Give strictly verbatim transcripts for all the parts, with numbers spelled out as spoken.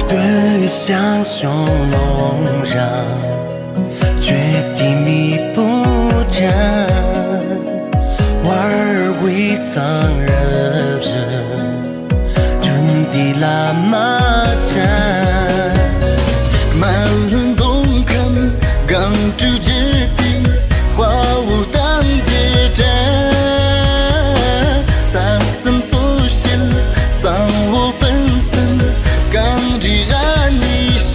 对于想象中央。 决定你不见，玩味藏人生，真的那么真。满城东看，刚出绝地，花舞当街站。三生所现，掌握本身，刚直然你胸。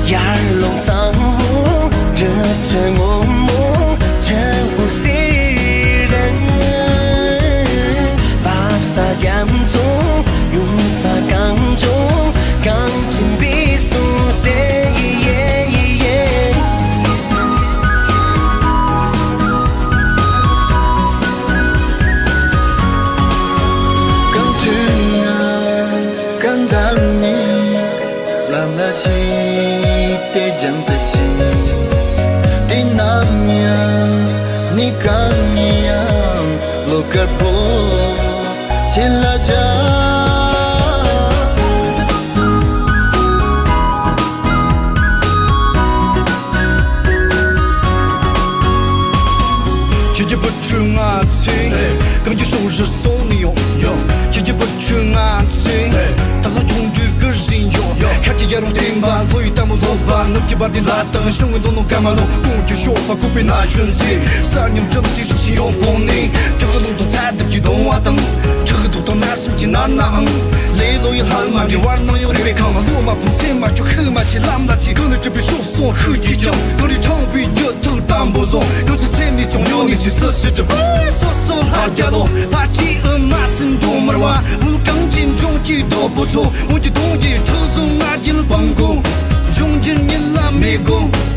ཡར་ལོངས་གཙང་བོ། འདྲི་ཆུ་སྔོན་མོ། ཆུ་བོ་སེར་ལྡན། བབ་ས་རྒྱ་མཚོ། ཡུམ་ས་གངས་ལྗོངས། གངས་ཅན་པའི་གསུང་སྟེ། ཡེ་ཡེ་ཡེ་ཡེ། གངས་ཅན་ང་གང་དང་ནི། ལམ་ལ་ཆས་ཏེ་སྦྱངས་ཏེ་ཤིང་། དེ་ནམ་ཡང་ནི་གང་ཡང་ལོ་དཀར་པོ་ཆེ་ལ་བྱ། ཁྱེད་ཀྱི་བུ་ཕྲུག་ང་ཚོས་གངས་ཀྱི་ཕྱོགས་བཞི་སོང་ནས་ཡོང་ཡོང་། ཁྱེད་ཀྱི་བུ་ཕྲུག་ང་ཚོས་དེང་སང་ཆུང་དུས་ཀྱི་བཞིན་ཡོད། ཤར་གྱི་རྒྱལ་རོང་བསྟན་པ་ལྷོ་ཡི་ལྟད་མོ་ལྷོ་པ། ནུབ་ཀྱི་བར་དེ་ལ་དང་བྱུང་བའི་མདོ་ནོ་ཀ་མ་ནོ། ཀོང་ཀྱི་གཤོག་པ་བཀུག་པའི་ན་གཞོན་ཚོས་ས་ཉམས་གྲིབ་དེ་ཕྱོགས་ཤིག་ཡོང་སྤོང་ནས། བྲག་གི་ལུང་དུ་ཚ་དུབ་ཀྱི་གདུང་བ་དང་། བྲག་གི་དུག་དང་ན་སེམས་ཀྱི་ནར་ནའང་། ལེ་ལོ་ཡི་ལྷ་མ་འདྲེ་བར་སྣང་ཡང་རེ་བའི་ཁང་། བློ་མ་ཕམ་སེམས་མ་སྐྱོ་ཤུགས་མ་ཆེ་ལམ་ལ་ཆས། གང་ལས་གྲུབ་པའི་ཕྱོགས་སོང་ཤུགས་ཀྱིས་ཀྱང་། གངས་རི་ཕྲེང་བའི་རྒྱུད་ཐུགས་དམ་པོ་བཟུང་། གངས་ཅན་སེམས་ནི་ཀྱང་ཡོད་ནི་ཅི་སུ་ཞིག་གྲུབ། སོ་སོ་ལྷ་རྒྱལ་ལོ་ཕ་ཆེ་ཨུ་མ་སྲིན་འགྲོ་མར་བ། འུ་གངས་ཅན་ལྗོངས་ཀྱི་རྡོ་པོ་ཚོ། འུ་ཀྱི་གདུང་རྒྱུད་ཁྲག་བཟུང་ང་རྒྱལ་བང་གུ། འབྱུང་འགྱུར་ཉིད་ལ་མི་དགོངས།